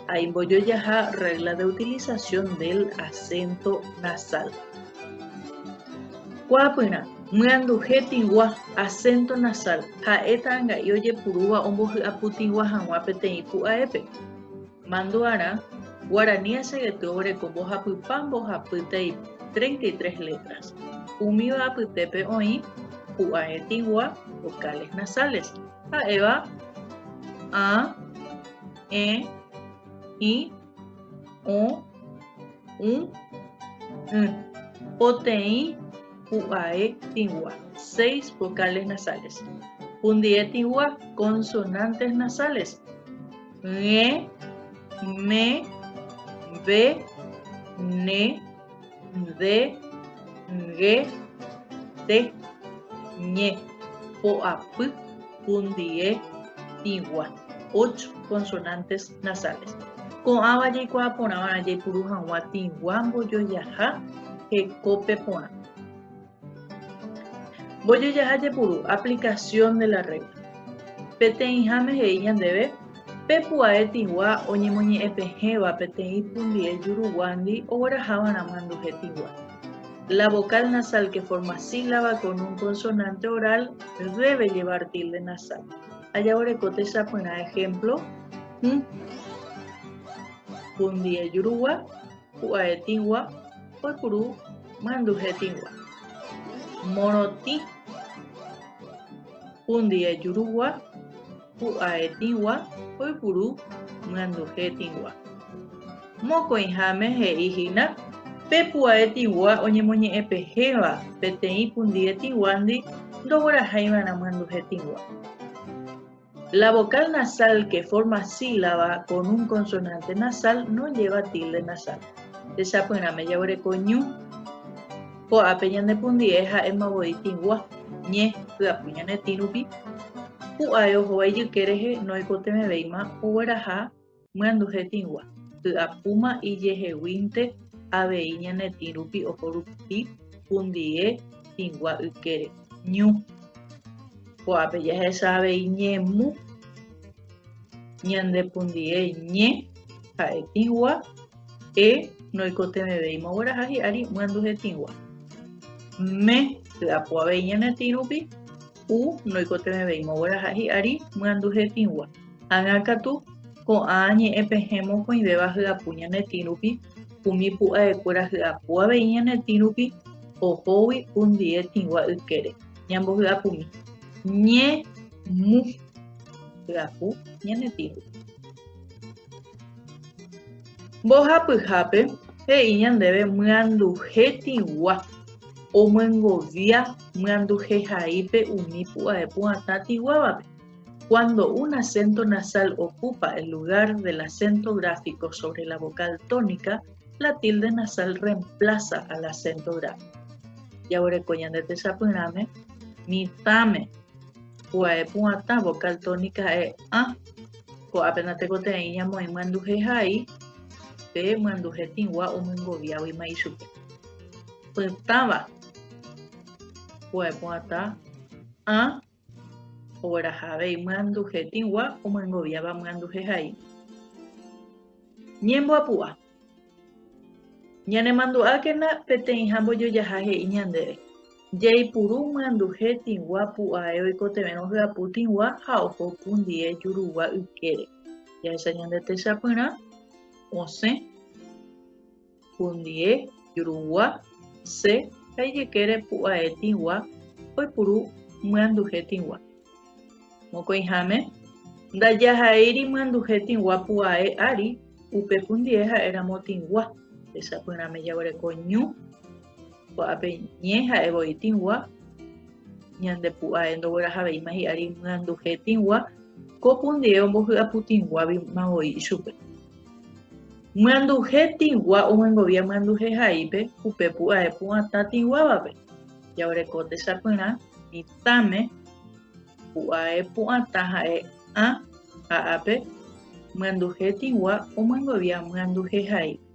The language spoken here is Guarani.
Hai mbojojaha regla de utilización del acento nasal. Kuaapyrã, myanduhe tĩgua, acento nasal, ha'e ta'anga'i ojepurúva ombohy'apu tĩgua hag̃ua peteĩ pu'aépe. Mandu'arã, guarani asegety oguereko mbohapypa mbohapy tei 33 letras. Umíva apytépe oĩ pu'ae tĩgua, vocales nasales, ha'éva ã, ẽ, ĩ, õ, ũ, ỹ. Poteĩ pu'ae tĩgua, seis vocales nasales. Pundie tĩgua, consonantes nasales. Ẽ, me, ve, ne, nde, nge, te, ñe. Poapy pundie tĩgua, ocho consonantes nasales. Ko'ãva jaikuaa porãva'erã jaipuru hag̃ua tĩgua mbojojaha hekópe porã. Mbojojaha jepuru, aplicación de la regla. Peteĩháme he'i ñandéve, pe pu'ae tĩgua oñemoñe'ẽpehẽva peteĩ pundie juruguándi oguerahava'erã myanduhe tĩgua. La vocal nasal que forma sílaba con un consonante oral debe llevar tilde nasal. Ajavoreko techapyrã ejemplo, hũ, pundie jurugua, pu'ae tĩgua, oipuru myanduhe tĩgua. Morotĩ, pundie jurugua, pu'ae tĩgua, oipuru myanduhe tĩgua. Mokõiháme he'i hína, pe pu'ae tĩgua oñemoñe'ẽpehẽva peteĩ pundie tĩguándi ndogueraháiva'erã myanduhe tĩgua. La vocal nasal que forma sílaba con un consonante nasal no lleva tilde nasal. Techapyrãme jaguereko ñu. Ko'ápe ñane pundie ha'éma voi tĩgua, ñe, hyapu ñane tĩ rupi. Pu'ae ohóva ijyke rehe noikotevẽvéima ogueraha myanduhe tĩgua. Hyapúma ijeheguínte avei ñane tĩ rupi oho rupi pundie tĩgua ykére. Ñu. Ko'ápe jahecha avei ñemu, ñande pundie ñe, ha'e tĩgua, e noikotevẽvéima ogueraha hi'ári myanduhe tĩgua. Me, hyapu avei ñane tĩ rupi, u noikotevẽvéima ogueraha hi'ári myanduhe tĩgua. Ág̃a katu, ko'ã ñe'ẽpehẽ mokõivéva hyapu ñane tĩ rupi, umi pu'aekuéra hyapu avei ñane tĩ rupi, ohógui pundie tĩgua ykére. Ñambohy'apumi. Ñe, mu. Hyapu ñane tĩ rupi. Mbohapyhápe he'i ñandéve myanduhe tĩgua omyengovia myanduhehaípe umi pu'ae pu'atã tĩguávape. Cuando un acento nasal ocupa el lugar del acento gráfico sobre la vocal tónica, la tilde nasal reemplaza al acento gráfico. Jaguereko ñande techapyrãme, mitãme, pu'ae pu'atã vocal tónica ha'e ã, ko'ápe natekotevẽi ñamoĩ myanduhehai, pe myanduhe tĩgua omyengoviáguima ichupe. Pytãva, pu'ae pu'atã ã, Ogueraha avei myanduhe tĩgua omyengoviáva myanduhe hai. Ñemboapu'a. Ñanemandu'ákena peteĩha mbojojaha he'i ñandéve, Jaipuru myanduhe tĩgua pu'ae oikotevẽrõ hyapu tĩgua ha oho pundie jurugua ykére. Jahecha ñande techapyrã osẽ pundie jurugua se ha ijykére pu'ae tĩgua oipuru myanduhe tĩgua. Mokõiháme, ndajahaíri myanduhe tĩgua pu'ae ári, upe pundie ha'éramo tĩgua, techapyrãme jaguereko ñu, ko'ápe ñe ha'e voi tĩgua, ñande pu'ae ndoguerahavéima hi'ári myanduhe tĩgua, ko pundie ombohy'apu tĩguávima voi ichupe. Myanduhe tĩgua omyengovia myanduhe haípe upe pu'ae pu'atã tĩguávape. Jaguereko techapyrã mitãme pu'ae pu'atã ha'e ã ha ápe myanduhe tĩgua omyengovia myanduhe haípe.